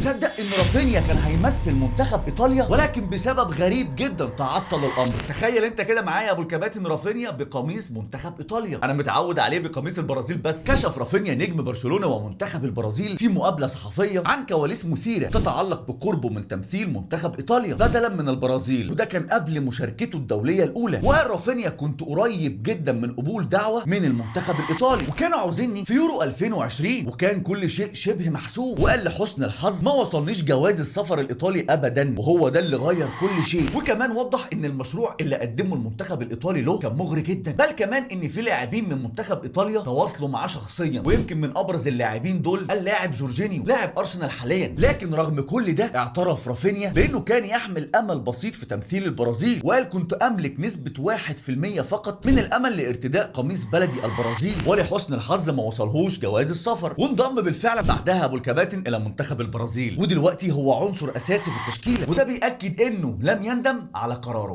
تصدق ان رافينيا كان هيمثل منتخب ايطاليا، ولكن بسبب غريب جدا تعطل الامر. تخيل انت كده معايا يا ابو الكباتن رافينيا بقميص منتخب ايطاليا، انا متعود عليه بقميص البرازيل بس. كشف رافينيا نجم برشلونة ومنتخب البرازيل في مقابلة صحفية عن كواليس مثيرة تتعلق بقربه من تمثيل منتخب ايطاليا بدلا من البرازيل، وده كان قبل مشاركته الدولية الاولى. وقال رافينيا كنت قريب جدا من قبول دعوة من المنتخب الايطالي، وكانوا عاوزيني في يورو 2020، وكان كل شيء شبه محسوم. وقال لحسن الحظ ما وصلنيش جواز السفر الايطالي ابدا، وهو ده اللي غير كل شيء. وكمان وضح ان المشروع اللي قدمه المنتخب الايطالي له كان مغري جدا، بل كمان ان في لاعبين من منتخب ايطاليا تواصلوا معاه شخصيا، ويمكن من ابرز اللاعبين دول اللاعب جورجينيو لاعب ارسنال حاليا. لكن رغم كل ده اعترف رافينيا بانه كان يحمل امل بسيط في تمثيل البرازيل، وقال كنت املك نسبة 1% فقط من الامل لارتداء قميص بلدي البرازيل، ولحسن الحظ ما وصلهوش جواز السفر، وانضم بالفعل بعدها ابو الكباتن الى منتخب البرازيل، ودلوقتي هو عنصر اساسي في التشكيلة، وده بيأكد انه لم يندم على قراره.